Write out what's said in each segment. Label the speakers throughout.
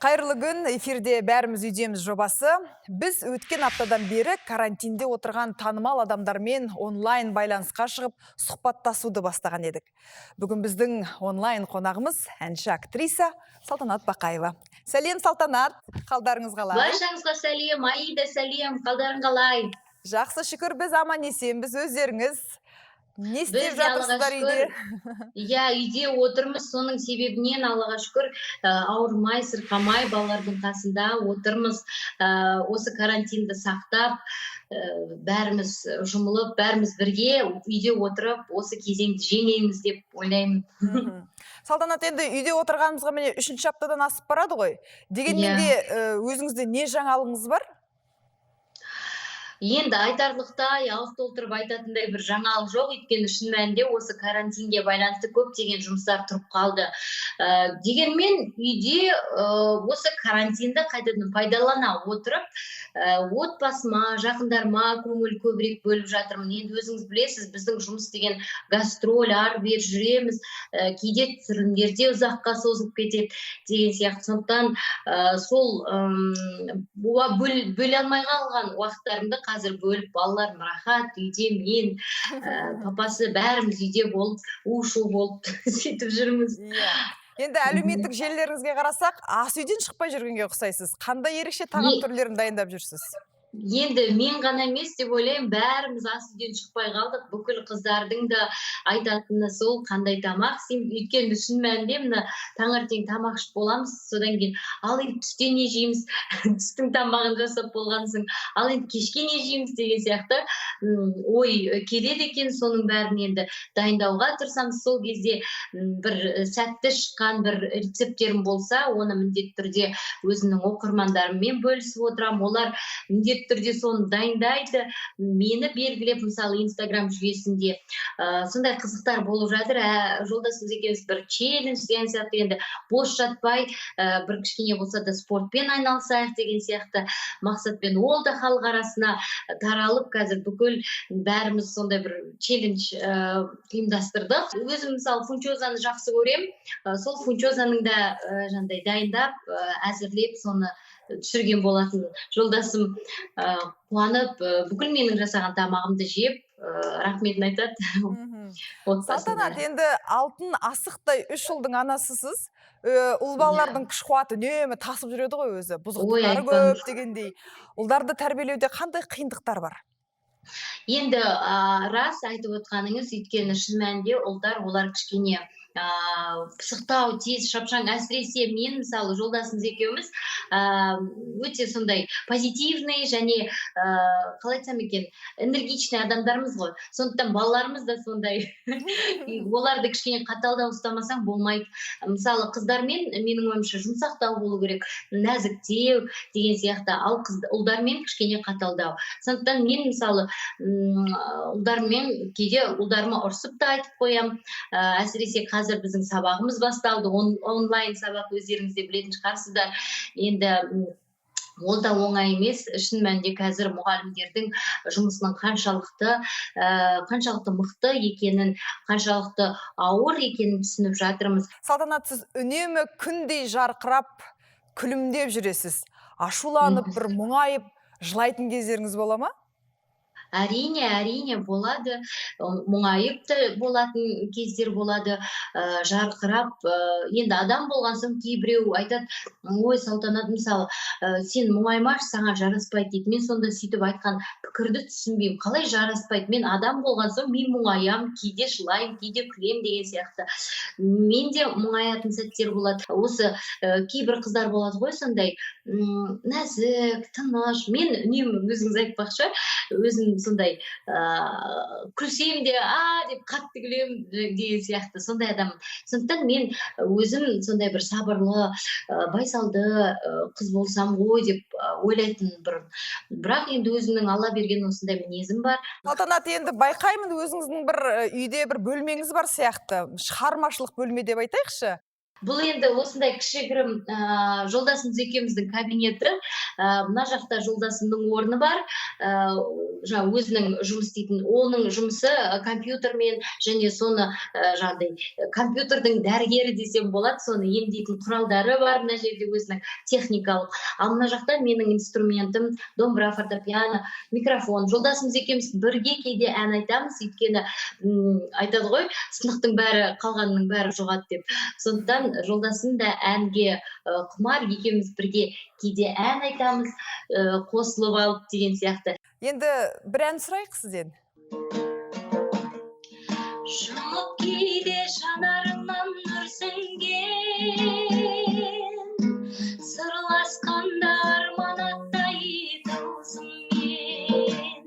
Speaker 1: Қайырлы күн, эфирде «Бәріміз үйдеміз» жобасы. Біз өткен аптадан бері карантинде отырған танымал адамдармен онлайн байланысқа шығып, сұхбаттасуды бастаған едік. Бүгін біздің онлайн қонағымыз әнші, актриса Салтанат Бақаева. Сәлем, Салтанат, қалдарыңыз қалай?
Speaker 2: Баршаңызға сәлем, Аида, сәлем, қалдарың қалай?
Speaker 1: Жақсы, шүкір, біз аман есенбіз, өздеріңіз не істеп
Speaker 2: Біз де, Аллаға
Speaker 1: жатырсыздар
Speaker 2: шүкір.
Speaker 1: үйде?
Speaker 2: Иә, үйде отырмыз, соның себебінен, Аллаға шүкір, ауырмай, сырқамай балалардың қасында отырмыз. Осы карантинді сақтап, бәріміз жұмылып, бәріміз бірге үйде отырып, осы кезеңді жеңеміз деп ойлаймын.
Speaker 1: Салтанат, енді үйде отырғанымызға, міне, үшінші аптадан асып барады ғой. Дегенмен де өзіңізде не жаңалығыңыз бар?
Speaker 2: Енді айтарлықтай, ауыз толтырып айтатындай бір жаңалық жоқ, өйткені шын мәнінде осы карантинге байланысты көптеген жұмыстар тұрып қалды. Дегенмен үйде осы карантинді қайтадан пайдалана отырып, отбасыма, жақындарыма көңіл көбірек бөліп жатырмын. Енді өзіңіз білесіз, біздің жұмыс деген гастроль, ары бері жүреміз, кейде түсірілімдер де ұзаққа созылып кетеді деген сияқты. Сондықтан сол бөле алмай қалған уақыттарымды қазір бөліп, балаларым рахат үйде, мен, папасы, бәріміз үйде болып, у шу болып, сөйтіп жүрміз.
Speaker 1: Иә. Енді әлеуметтік желілеріңізге қарасақ, ас үйден шықпай жүргенге ұқсайсыз. Қандай ерекше тағам түрлерін дайындап жүрсіз?
Speaker 2: Енді мен ғана емес деп ойлаймын, бәріміз ас үйден шықпай қалдық. Бүкіл қыздардың да айтатыны сол: қандай тамақ істеймін? Өйткені шын мәнінде мына таңертең тамақ ішіп боламыз, содан кейін: ал енді түсте не жейміз? Түстің тамағын жасап болған соң, ал енді кешке не жейміз деген сияқты ой келеді екен. Соның бәрін енді дайындауға тырысамыз. Сол кезде бір сәтті шыққан бір рецепттерім болса, оны міндетті түрде өзімнің оқырмандарыммен бөлісіп отырамын. Олар міндетті түрде соны дайындайды, мені белгілеп, мысалы, Инстаграм жүйесінде. Сондай қызықтар болып жатыр. Жолдасымыз екеуміз бір челлендж деген сияқты, енді бос жатпай, бір кішкене болса да спортпен айналысайық деген сияқты мақсатпен, ол да халық арасына таралып, қазір бүкіл бәріміз сондай бір челлендж ұйымдастырдық. Өзім, мысалы, фунчозаны жақсы көремін. Сол фунчозаның да жаңағыдай дайындап, әзірлеп, соны түсірген болатын. Жолдасым қуанып, бүкіл менің жасаған тамағымды жеп, рахметін айтады. Отбасында.
Speaker 1: Салтанат, енді алтын асықтай үш ұлдың анасысыз. Ұл балалардың күш қуаты үнемі тасып жүреді ғой өзі, бұзықтары
Speaker 2: Айтпаңыз.
Speaker 1: көп дегендей. Ұлдарды тәрбиелеуде қандай қиындықтар бар?
Speaker 2: Енді рас айтып отқаныңыз, өйткені шын мәнінде ұлдар, олар кішкене пысықтау, тез, шапшаң. Әсіресе мен, мысалы, жолдасымыз екеуміз өте сондай позитивный және қалай айтсам екен, энергичный адамдармыз ғой. Сондықтан балаларымыз да сондай, оларды кішкене қаталдау ұстамасаң, болмайды. Мысалы, қыздармен, менің ойымша, жұмсақтау болу керек, нәзіктеу деген сияқты, ал қыз, ұлдармен кішкене қаталдау. Сондықтан мен, мысалы, ұлдарыммен кейде, ұлдарыма ұрсып та айтып қоямын. Әсіресе қазір біздің сабағымыз басталды, онлайн сабақ, өздеріңіз де білетін шығарсыздар. Енді ол да оңай емес. Шын мәнінде қазір мұғалімдердің жұмысының қаншалықты мықты екенін, қаншалықты ауыр екенін түсініп жатырмыз.
Speaker 1: Салтанат, сіз үнемі күндей жарқырап, күлімдеп жүресіз. Ашуланып, бір мұңайып жылайтын кездеріңіз бола ма?
Speaker 2: Әрине, әрине, болады. Мұңайып та болатын кездер болады, жарқырап, енді адам болған соң кейбіреу айтады: «Ой, Салтанат, мысалы, сен мұңаймашы, саған жараспайды», — дейді. Мен сонда сөйтіп айтқан пікірді түсінбеймін: қалай жараспайды? Мен адам болған соң, мен мұңаямын, кейде жылаймын, кейде күлемін деген сияқты. Мен де мұңаятын сәттер болады. Осы кейбір қыздар болады ғой сондай нәзік, тыныш. Мен үнемі, өзіңіз айтпақшы, өзім сондай күлсем де, «а» деп қатты күлемін деген сияқты, сондай адаммын. Сондықтан мен өзім сондай бір сабырлы, байсалды қыз болсам ғой деп ойлайтынмын бұрын, бірақ енді өзімнің Алла берген осындай мінезім бар.
Speaker 1: Салтанат, енді байқаймын, өзіңіздің бір үйде бір бөлмеңіз бар сияқты, шығармашылық бөлме деп айтайықшы.
Speaker 2: Бұл енді осындай кішігірім жолдасымыз екеуміздің кабинеті. Мына жақта жолдасымның орны бар. Жаңа өзінің жұмыс істейтін, оның жұмысы компьютермен және соны жаңағыдай компьютердің дәрігері десем болады, соны емдейтін құралдары бар мына жерде өзінің техникалық. Ал мына жақта менің инструментім домбыра, фортепиано, микрофон. Жолдасымыз екеуміз бірге кейде ән айтамыз, өйткені айтады ғой, сынықтың бәрі, қалғанының бәрі жұғады деп. Сондықтан жолдасым да әнге құмар, екеуміз бірге кейде ән айтамыз, қосылып алып деген сияқты.
Speaker 1: Енді бір ән сұрайық сізден.
Speaker 2: Жұмып кейде жанарыңнан нұр сіңген, сырласқанда арман аттай тылсыммен,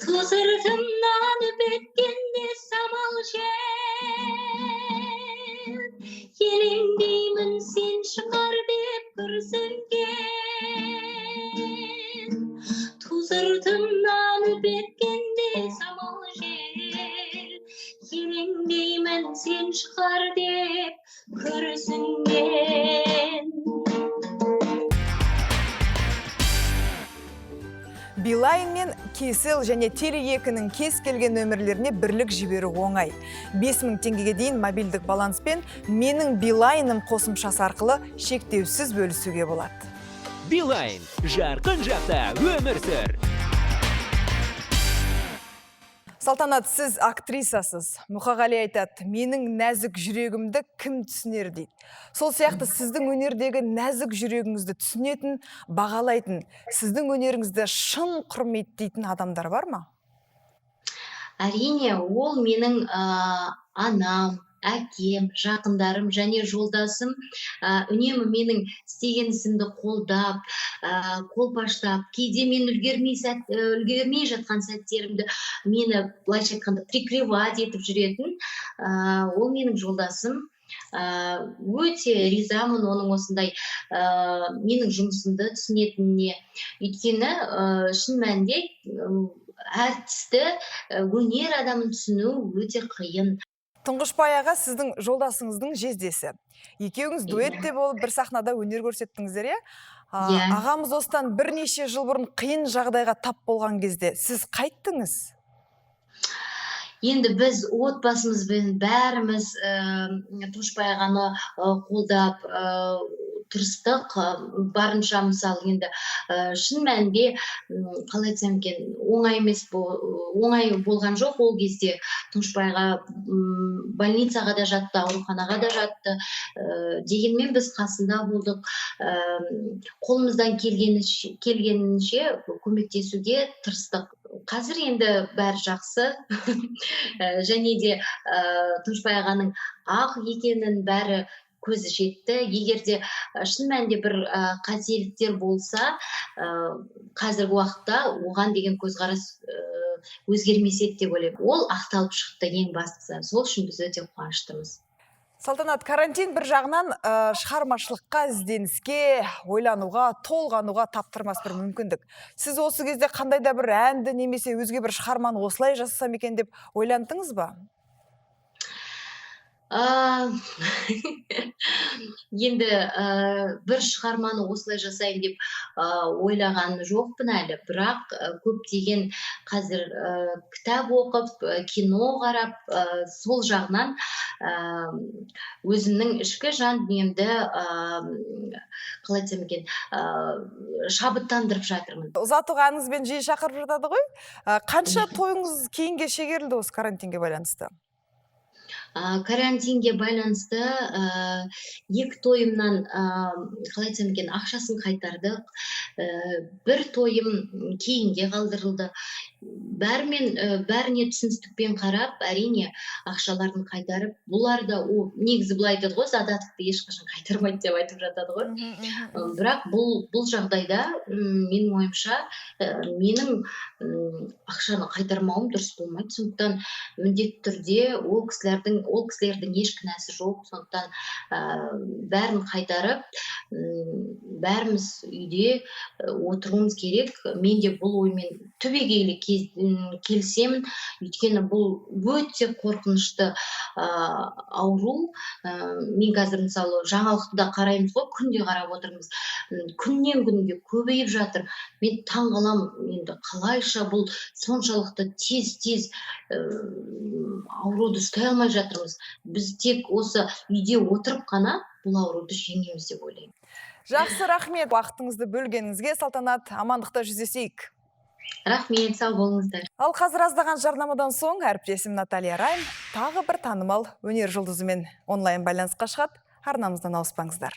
Speaker 2: ту сыртымнан үп еткенде самал жел, елеңдеймін сен шығар деп күрсінген. Ту сыртымнан үп еткенде самал жел, елеңдеймін сен шығар деп күрсінген.
Speaker 1: Билайн мен Kcell және Теле екінің кез келген нөмірлеріне бірлік жіберу оңай. 5000 теңгеге дейін мобильдік баланспен менің Билайным қосымшасы арқылы шектеусіз бөлісуге болады.
Speaker 3: Билайн, жарқын жақта өмір сүр.
Speaker 1: Салтанат, сіз актрисасыз. Мұқағали айтады, менің нәзік жүрегімді кім түсінер дейді. Сол сияқты сіздің өнердегі нәзік жүрегіңізді түсінетін, бағалайтын, сіздің өнеріңізді шын құрметтейтін адамдар бар ма?
Speaker 2: Әрине, ол менің анам, әкем, жақындарым және жолдасым, үнемі менің істеген ісімді қолдап, қолпаштап, кейде мен үлгермей жатқан сәттерімді мені былайша айтқанда прикрывать етіп жүретін, ол менің жолдасым. Өте ризамын оның осындай, менің жұмысымды түсінетініне. Өйткені, шын мәнінде, әртісті, өнер адамын түсіну өте қиын.
Speaker 1: Тұңғышбай аға сіздің жолдасыңыздың жездесі. Екеуіңіз дуэтте болып бір сахнада өнер көрсеттіңіздер, иә?
Speaker 2: Иә.
Speaker 1: Ағамыз осыдан бірнеше жыл бұрын қиын жағдайға тап болған кезде сіз қайттыңыз?
Speaker 2: Енді біз отбасымызбен бәріміз, Тұңғышбай ағаны, қолдап, тырыстық, барынша. Мысалы, енді, шын мәнінде, қалай айтсам екен, оңай емес, оңай болған жоқ ол кезде. Тұңғышбайға, больницаға да жатты, ауруханаға да жатты. Дегенмен біз қасында болдық. Қолымыздан келгенінше көмектесуге тырыстық. Қазір енді бәрі жақсы. Және де, Тұңғышбай ағаның ақ екенін бәрі көзі жетті. Егер де, шын мәнінде бір, қателіктер болса, қазіргі уақытта оған деген көзқарас, өзгермес еді деп ойлаймын. Ол ақталып шықты ең бастысы. Сол үшін біз өте қуаныштымыз.
Speaker 1: Салтанат, карантин бір жағынан, шығармашылыққа, ізденіске, ойлануға, толғануға таптырмас бір мүмкіндік. Сіз осы кезде қандай да бір әнді немесе өзге бір шығарманы осылай жасасам екен деп ойландыңыз ба?
Speaker 2: Енді, бір шығарманы осылай жасайын деп, ойлаған жоқпын әлі, бірақ, көптеген қазір, кітап оқып, кино қарап, сол жағынан, өзімнің ішкі жан дүниемді, қалай айтсам екен, шабыттандырып жатырмын.
Speaker 1: Ұзатуға әніңізбен жиі шақырып жатады ғой. Қанша тойыңыз кейінге шегерілді осы карантинге байланысты?
Speaker 2: Карантинге байланысты, екі тойымнан, қалай айтсам екен, ақшасын қайтардық. Бір тойым кейінге қалдырылды. Бәріне түсіністікпен қарап, әрине ақшаларын қайтарып, бұлар да, негізі былай айтады ғой, задатокты ешқашан қайтармайды деп айтып жатады ғой. Бірақ бұл жағдайда, менің ойымша, менің, ақшаны қайтармауым дұрыс болмайды. Сондықтан міндетті түрде ол кісілердің еш кінәсі жоқ. Сондықтан, бәрін қайтарып, Бәріміз үйде отыруымыз керек. Мен де бұл оймен түбегейлі келісемін, өйткені бұл өте қорқынышты ауру. Мен қазір, мысалы, жаңалықты да қараймыз ғой, күнде қарап отырмыз. Күннен күнге көбейіп жатыр. Мен таң қаламын енді, қалайша бұл соншалықты тез тез ауруды ұстай алмай жатырмыз. Біз тек осы үйде отырып қана бұл ауруды жеңеміз деп ойлаймын.
Speaker 1: Жақсы, рахмет уақытыңызды бөлгеніңізге, Салтанат. Амандықта жүздесейік.
Speaker 2: Рахмет, сау болыңыздар.
Speaker 1: Ал қазір аздаған жарнамадан соң әріптесім Наталья Райм тағы бір танымал өнер жұлдызымен онлайн байланысқа шығады. Арнамыздан ауыспаңыздар.